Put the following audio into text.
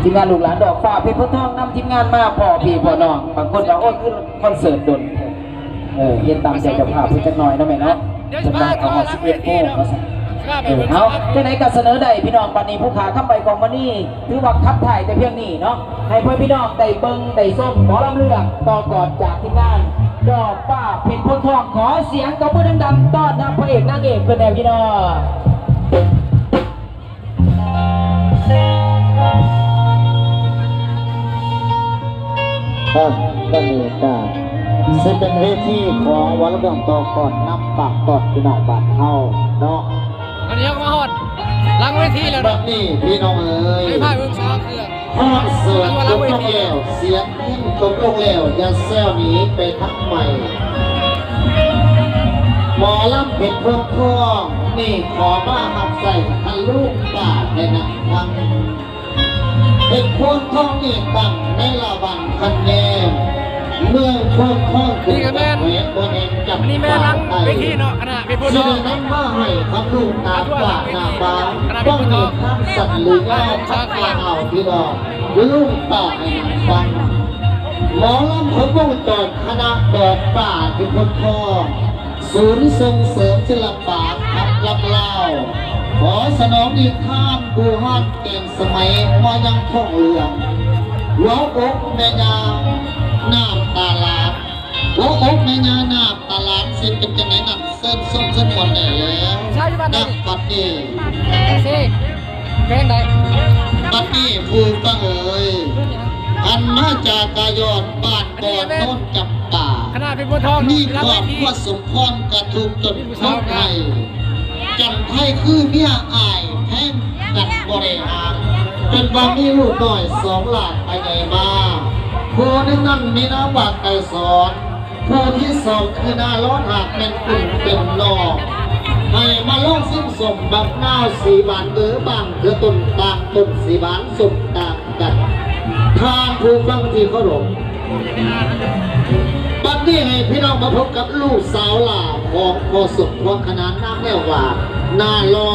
ທີມງານລູກຫຼານດອກຟ້າເພັດໂພນທອງນຳທີມງານມາພໍ້ພີ່ພໍ້ນ້ອງ ບາງຄົນກໍ ໂອ້ຍ ຄືຄອນເສີດດົນແທ້ ເອີ ເຮັດຕາມໃຈເຈົ້າພາບເພິ່ນຈັກໜ່ອຍເນາະແມ່ເນາະ ເພິ່ນວ່າເອົາຮອດສິບເອັດໂມງວ່າຊັ້ນ ເອີ ເອົາ ຈັ່ງໃດກໍສະເໜີໄດ້ພີ່ນ້ອງ ບັດນີ້ຜູ້ຂ້າຄຳໃບກອງມະນີ ຖືວ່າຂັບຖ່າຍແຕ່ພຽງນີ້ເນາະ ໃຫ້ພໍ່ແມ່ພີ່ນ້ອງໄດ້ເບິ່ງໄດ້ຊົມໝໍລຳເລື່ອງຕໍ່ກ່ອນຈາກທີມງານດອກຟ້າເພັດໂພນທອງ ຂໍສຽງຕົບມືດັງໆ ຕ້ອນຮັບພະເອກນາງເອກເພິ່ນແດ່ພີ່ນ້ອງ. ເອີ ຕອນນີ້ກະຊິເປັນເວທີຂອງວໍລຳເລື່ອງຕໍ່ກ່ອນນຳປາກຕອນພີ່ນ້ອງບ້ານເຮົາເນາະ ອັນນີ້ເຮົາກໍມາຮອດຫຼັງເວທີແລ້ວເນາະ ບັດນີ້ພີ່ນ້ອງເອີຍ ໄຟຟ້າເບິ່ງສາເຄື່ອງ ຄອນເສີດຈົບລົງແລ້ວ ສຽງຍິງຈົບລົງແລ້ວ ຢ່າແຊວໜີໄປທາງໃໝ່ ໝໍລຳເພັດໂພນທອງນີ້ ຂໍມາຮັບໃຊ້ທ່ານລຸງປ້າແດ່ນະ ທາງເພັດໂພນທອງນີ້ຕັ້ງໃນລະຫວ່າງຄັນແນງ ເມືອງໂພນທອງ ຂຶ້ນກັບແຂວງບໍ່ແໜງຈຳປາໄທ ເວທີເນາະ ຄະນະເພັດໂພນທອງ ຊິໄດ້ນຳມາໃຫ້ຄວາມຮູ້ຕາມບ້ານໜ້າບ້ານ ຕ້ອງມີຄວາມສັດຫຼືຍາວ ທັກມາເອົາພີ່ນ້ອງລຸງປ້າໃຫ້ຟັງ ໝໍລຳຂອງວົງຈອນຄະນະດອກຟ້າເພັດໂພນທອງ ສູນສົ່ງເສີມສິລະປະວັດທະນະທຳລາວ ຂໍສະໜອງນິທານບູຮານແກ່ນສະໄໝມາຍັງທອງເຫຼືອງ ຫົວອົກແມ່ຍ່ານ້ຳຕາຫຼານ ຫົວອົກແມ່ຍ່ານ້ຳຕາຫຼານ ຊິເປັນຈັ່ງໃດນັ້ນ ເຊີນຊົມເຊີນມ່ວນໄດ້ແລ້ວ ໃຊ່ຢູ່ບ້ານໃດນີ້? ບັດນີ້ ເປັນຈັ່ງໃດ? ບັດນີ້ຜູ້ຟັງເອີຍ ອັນມາຈາກກະຍອດບ້ານ ບໍ່ ໂນນຈຳປາ ຄະນະເພັດໂພນທອງ ມີຄອບຄົວສົມພອນກະທຸກຈົນຄົນໄທ ຈັນໄທຄືເມຍອ້າຍແພງກັນບໍ່ໄດ້ຫາ ຈົນວ່າມີລູກນ້ອຍສອງຫຼ້ານພະໃຫຍ່ມາ ຜູ້ໜຶ່ງນັ້ນມີນາມວ່າໄກສອນ ຜູ້ທີສອງຄືນາລອນ ຫາກແມ່ນກຸ້ນເປັນນ້ອງ ໃຫ້ມາລອງຊິມສົ້ມບັກນາວສີຫວານເດີ ບາງເທື່ອຕົ້ນຕ່າງຕົ້ນສີຫວານສົ້ມຕ່າງ ກັນ ທ່ານຜູ້ຟັງທີ່ເຄົາລົບ ບັດນີ້ໃຫ້ພີ່ນ້ອງມາພົບກັບລູກສາວຫຼ້າຂອງພໍ່ສົມພວງ ຂະໜານນາມແນວວ່າ ນາລອ